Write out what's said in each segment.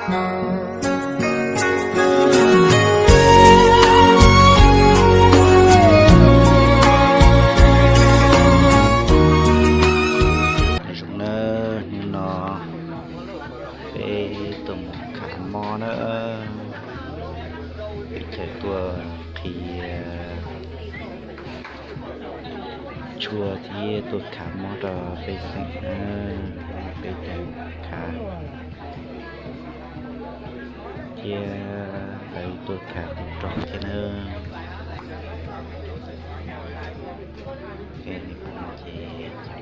Zoo na, hnub no peb tuaj mus khav mob na, peb chaw tuaj qhia tshuaj thiab tuaj khav mob rau pej xeem na, peb tuaj khav thiab lawv tuaj khav tub rog thiab na. Ces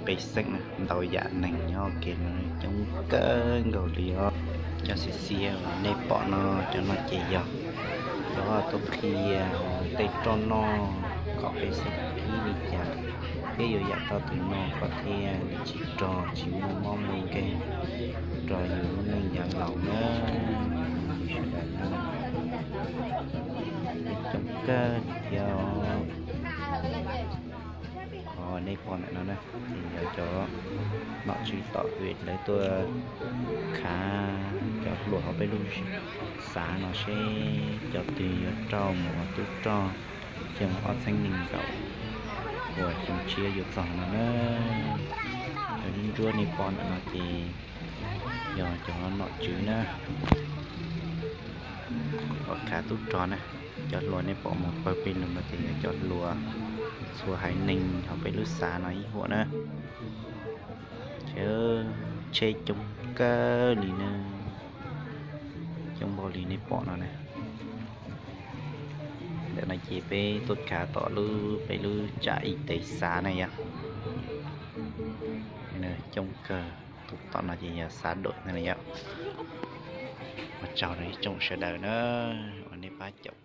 pej xeem na ntau yam neeg nyob ke no coob kawg nkaus li os. Cov xiav xiav uas nej pom no, cov no ces yog cov tuaj qhia tej roj noj kom pej xeem khib li cas thiab yuav yam roj twg noj kom thiaj li tsis rog tsis muaj mob muaj nkeeg rau yus lub neej yav laus na. Cov no yog sawv daws na, coob kawg li thiab os. Qhov nej pom ntawm no na, ces yog cov nom tswv tom vim lawv tuaj khav cov hluas hauv peb lub xav no seb cov twg yuav rau mus ua tub rog xyoo ob txhiab nees nkaum uas xyoo tshiab yuav txog no na. Cov ntsuab ntsuab nej pom ntawm no ces yog cov nom tswv na, uas khav tub rog na. Cov hluas nej pom mus pawg pes lug no ces yog cov hluas txhua haiv neeg hauv peb lub xav no ib huam na. Ces tsheb coob kawg li na, coob npaum li nej pom no na. Ntawm no ces peb tuaj khav tom lub peb lub tsam ib tev xav na yom. Coob kawg, tus tom no ces yog xav dawm na yom. Ua tsaug rau ib tsoom sawv daws na, uas nej pab caum